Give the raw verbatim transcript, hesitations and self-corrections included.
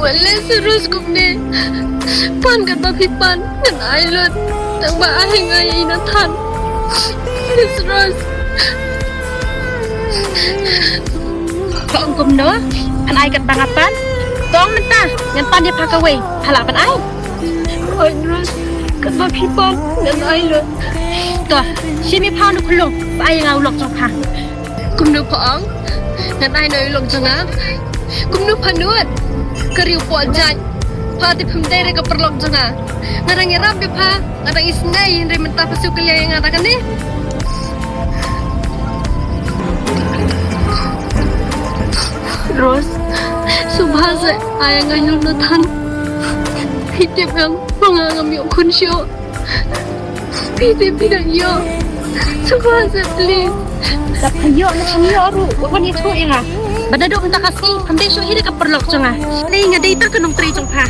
Wat leh Rose kumne. Pan katba phi pan ngan ai lut. Tang ba ai nga ïa i Nathan. Please Rose. Pha ong kumno? Phan ai katba nga pan. To ong mynta ngan pan ïa pha kawei. Pha lah ban ai? Hooid Rose, katba phi pan ngan ai lut. To, shim ïa pha u khunlung, pha ai ïa nga u lok jong pha. Kumno pha ong? Ngan ai noh ïa u lok jong nga? Kumno pha nud? Ka riewpoh jait. Pha te phim dei re ka paralok jong nga. Nga dang ïarap ïa pha, nga dang isynei, hynrei mynta pha shu kylliang ïa nga da kane. Rose, sngewbha seh ai ïa nga ïa u Nathan. Phi tip em, ma nga ngam ïoh khun shuh. Phi tip phi dang ïoh. Sngewbha seh please. Lada pha ïoh, lada pha ïoh ruh, wat wan ïathuh ïa nga. Ba naduh mynta ka sngi pham dei shuh hi da ka paralok jong nga. Dei nga dei tang ka nongtrei jong pha.